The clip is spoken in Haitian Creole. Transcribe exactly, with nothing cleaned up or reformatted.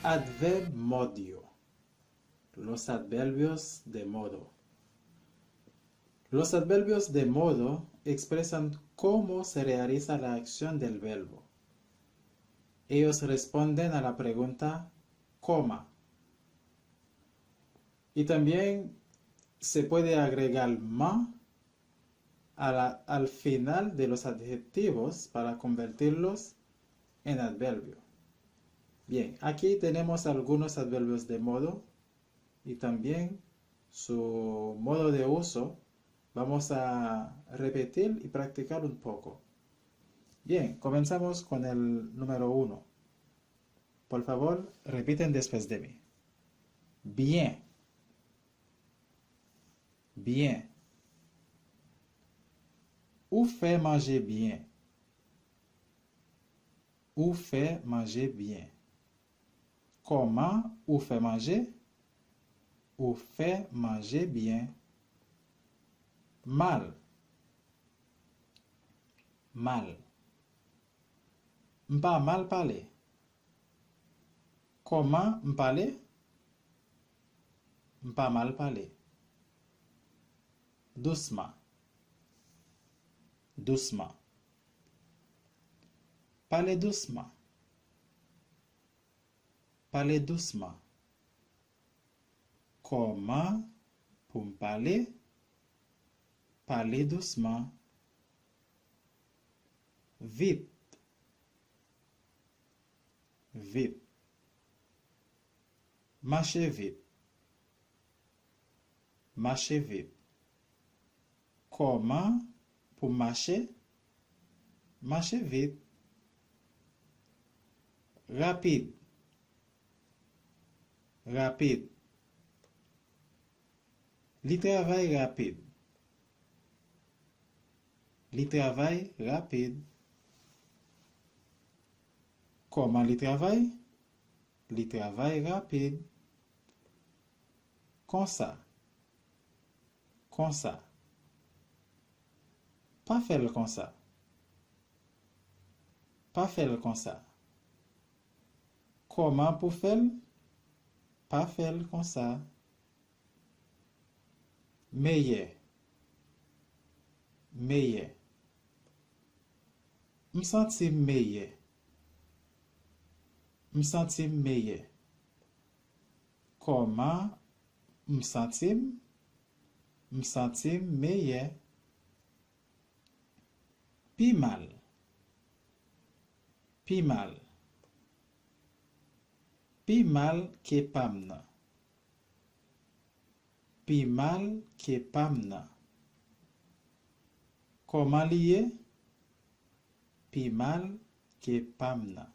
Advèb mòd yo. Los adverbios de modo. Los adverbios de modo expresan cómo se realiza la acción del verbo. Ellos responden a la pregunta cómo. Y también se puede agregar ma a la, al final de los adjetivos para convertirlos en adverbio. Bien, aquí tenemos algunos adverbios de modo y también su modo de uso. Vamos a repetir y practicar un poco. Bien, comenzamos con el número uno. Por favor, repiten después de mí. Byen. Byen. Ou fè manje byen. Ou fè manje byen. Kòman ou fè manje? Ou fè manje byen. Mal. Mal. M pa mal pale. Kòman m pale? M pa mal pale. Dousman. Dousman. Pale dousman. Pale dousman. Kòman pou m pale? Pale dousman. Vit. Vit. Mache vit. Mache vit. Kòman pou m mache? Mache vit. Rapid. Rapid. Li travay rapid. Li travay rapid. Kòman li travay? Li travay rapid. Konsa. Konsa. Pa fè l konsa. Pa fè l konsa. Kòman pou fè l? Pa fè l konsa. Meyè. Meyè. M santi m meyè. M santi m meyè. Kòman m santi m? M santi m meyè. Pi mal. Pi mal. Pi mal ke pa m nan. Pi mal ke pa m nan. Kòman li ye? Pi mal ke pa m nan.